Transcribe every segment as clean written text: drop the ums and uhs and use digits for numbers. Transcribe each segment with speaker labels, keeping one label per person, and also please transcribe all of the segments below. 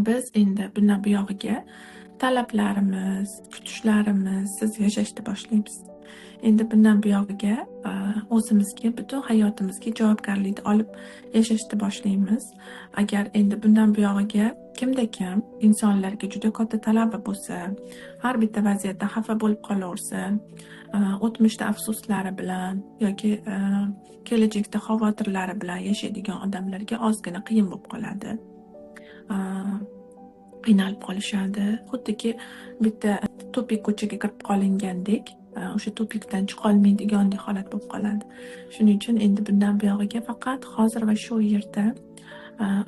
Speaker 1: Biz endi bundan buyog'iga talablarimiz, kutishlarimiz yashashni boshlaymiz. Endi bundan buyog'iga o'zimizga, butun hayotimizga javobgarlikni olib yashashni boshlaymiz. Agar endi bundan buyog'iga kimda-kim insonlarga juda katta talabi bo'lsa, har bitta vaziyatda xafa bo'lib qolaversa, o'tmishda afsuslari bilan yoki kelajakda xavotirlari bilan yashaydigan odamlarga ozgina qiyin bo'lib qoladi. Qiynalib qolishadi. Xuddiki bitta tupik ko'chaga kirib qolingandek, o'sha tupikdan chiqolmaydigandek holat bo'lib qoladi. Shuning uchun endi bundan buyog'iga faqat hozir va shu yerda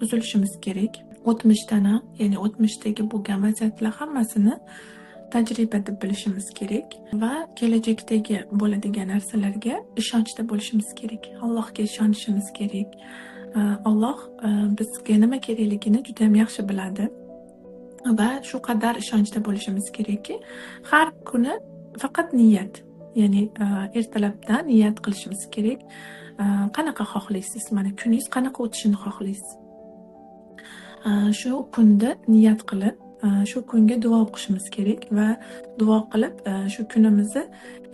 Speaker 1: uzilishimiz kerak. O'tmishdan ham, ya'ni o'tmishdagi bo'lgan vaziyatlar hammasini tajriba deb bilishimiz kerak va kelajakdagi bo'ladigan narsalarga ishonchda bo'lishimiz kerak. Allohga ishonishimiz kerak. Alloh bizga nima kerakligini juda ham yaxshi biladi va shu qadar ishonchda bo'lishimiz kerakki, har kuni faqat niyat, ya'ni ertalabdan niyat qilishimiz kerak. Qanaqa xohlaysiz, mana kuningiz qanaqa o'tishini xohlaysiz. Shu kunda niyat qilib, shu kunga duo o'qishimiz kerak va duo qilib, shu kunimizni,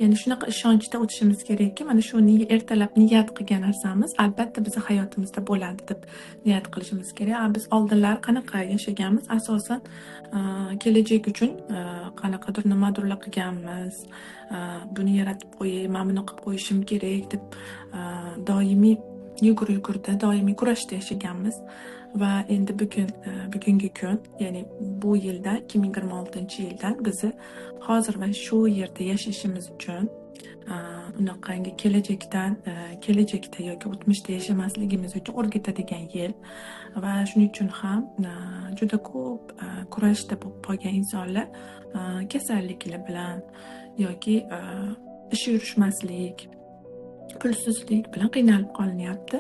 Speaker 1: ya'ni shunaqa ishonchda o'tishimiz kerakki, mana shu ertalab niyat qilgan narsamiz albatta bizni hayotimizda bo'ladi deb niyat qilishimiz kerak. Biz oldinlar qanaqa yashaganmiz, asosan kelajak uchun qanaqadir nimadirlar qilganmiz, buni yaratib qo'yay, mana buni qilib qo'yishim kerak deb doimiy yugur-yugurda, doimiy kurashda yashaganmiz. Va endi bugungi kun, ya'ni bu yilda 2026-yildan bizni hozir va shu yerda yashashimiz uchun unaqangi kelajakdan, kelajakda yoki o'tmishda yashamasligimiz uchun o'rgatadigan yil. Va shuning uchun ham juda ko'p kurashda bo'lib qolgan insonlar kasalliklar bilan yoki ish yurishmaslik, pulsizlik bilan qiynalib qolinyapti.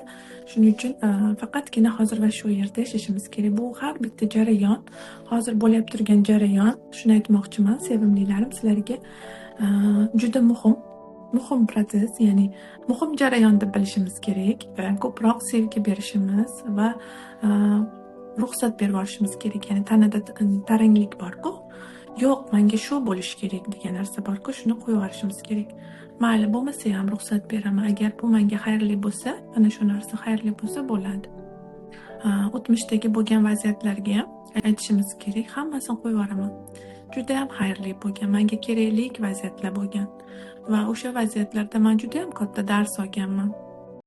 Speaker 1: Shuning uchun faqatgina hozir va shu yerda yashashimiz kerak. Bu har bitta jarayon, hozir bo'layotib turgan jarayon, shuni aytmoqchiman, sevimlilarim, sizlarga juda muhim, muhim protsess, ya'ni muhim jarayon deb bilishimiz kerak. Ko'proq sevgi berishimiz va ruxsat berib olishimiz kerak. Ya'ni tanada taranglik bor-ku, yo'q, menga shu bo'lishi kerak degan narsa bor-ku, shuni qo'yib yuborishimiz kerak. Mayli, bo'lmasa ham ruxsat beraman. Agar bu menga xayrli bo'lsa, mana shu narsa xayrli bo'lsa bo'ladi. O'tmishdagi bo'lgan vaziyatlarga ham aytishimiz kerak, hammasini qo'yib yuboraman. Juda ham xayrli bo'lgan, menga kerakli vaziyatlar bo'lgan va o'sha vaziyatlarda men juda ham katta dars olganman.